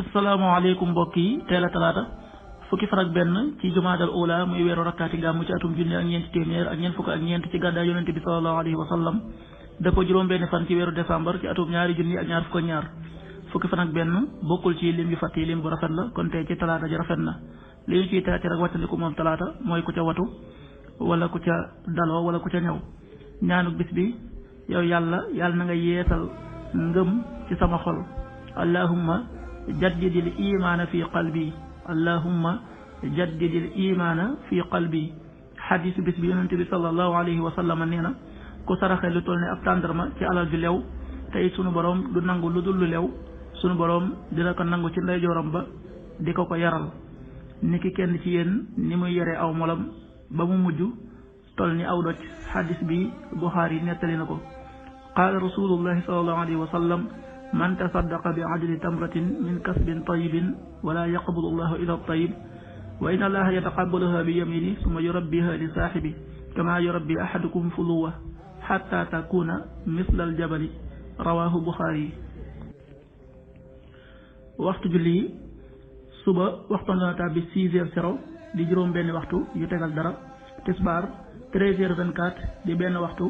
asalaamaaleykum mbokk yi teel a talaata fukki fan ak benn ci jumaadal ula muy weeru rakkaati gàmmu ci atum junni ak ñeenti téeméer ak ñeent fukk ak ñeent ci gàddaay yonente bi sallallahu alayhi wa sallam dëppoo juróom-benn fan ci weeru décembre ci atum ñaari junni ak ñaar fukk ak ñaar fukki fan ak benn bokkul ci lim yu fàtt yi lim bu rafet la kon tey ci talaata ji rafet na li ñu ciy teete rek wàccandiku moom talaata mooy ku ca watu wala ku ca daloo wala ku ca ñëw ñaanu bis bi yow yàlla na nga yeesal ngëm ci sama xol allahumma jaddidil imaana fi qalbi allahumma jaddidil imaana fi qalbi xadiisu bis bi yonente bi sallallahu alayhi wa sallam nee na ku saraxe lu toll ne ab tàndarma ci alal ju lew tey sunu borom du nangu lu dul lu lew sunu borom dina ko nangu ci ndeyjooram ba di ko yaral niki kenn ci yéen ni muy yore aw molam ba mu mujj toll ni aw doj xadis bi Buxaari nettali na ko qaala rasulullahi sallallahu alayhi wa sallam man tasaddaqa bi adli tamratin min kasbin tayibin wala yaqbalu allahu ila tayib wa inna allaha yataqabbaluha bi yamini summa yurabbiha li saaxibi kama yurabbi ahadukum fuluwa xatta takuna misla aljabali rawahu Buxaari. waxtu julli suba waxtu dana tàbbi 6h00 di juróom benn waxtu yu tegal dara tisbaar 13h24 di benn waxtu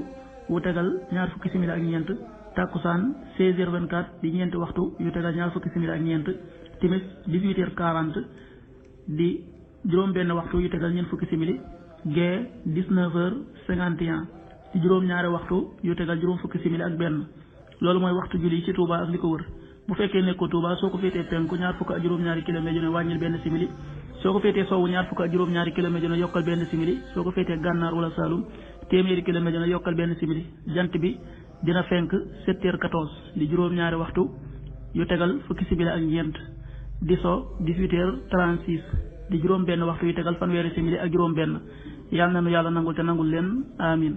wu tegal ñaar fukki simili ak ñeent takkusaan 16h24 di ñeenti waxtu yu tegal ñaar fukki simili ak ñeent timis 18h40 di juróom benn waxtu yu tegal ñeent fukki simili gee 19h51 di juróom ñaari waxtu yu tegal juróom fukki simili ak benn loolu mooy waxtu julli ci Touba ak li ko wër bu fekkee nekkoo Touba soo ko féetee penku ñaar fukk ak juróom-ñaari kilomètre yu ne wàññil benn simili soo ko féetee sowwu ñaar fukk ak juróom-ñaari kilomètre yu ne yokkal benn simili soo ko féetee gànnaar wala Saalum téeméeri kilomètre yu ne yokkal benn simili jant bi dina fenk 7h14 di juróom-ñaari waxtu yu tegal fukki simili ak ñeent di so 18h36 di juróom benn waxtu yu tegal fanweeri simili ak juróom benn yàlla na nu yàlla nangul te nangul leen amin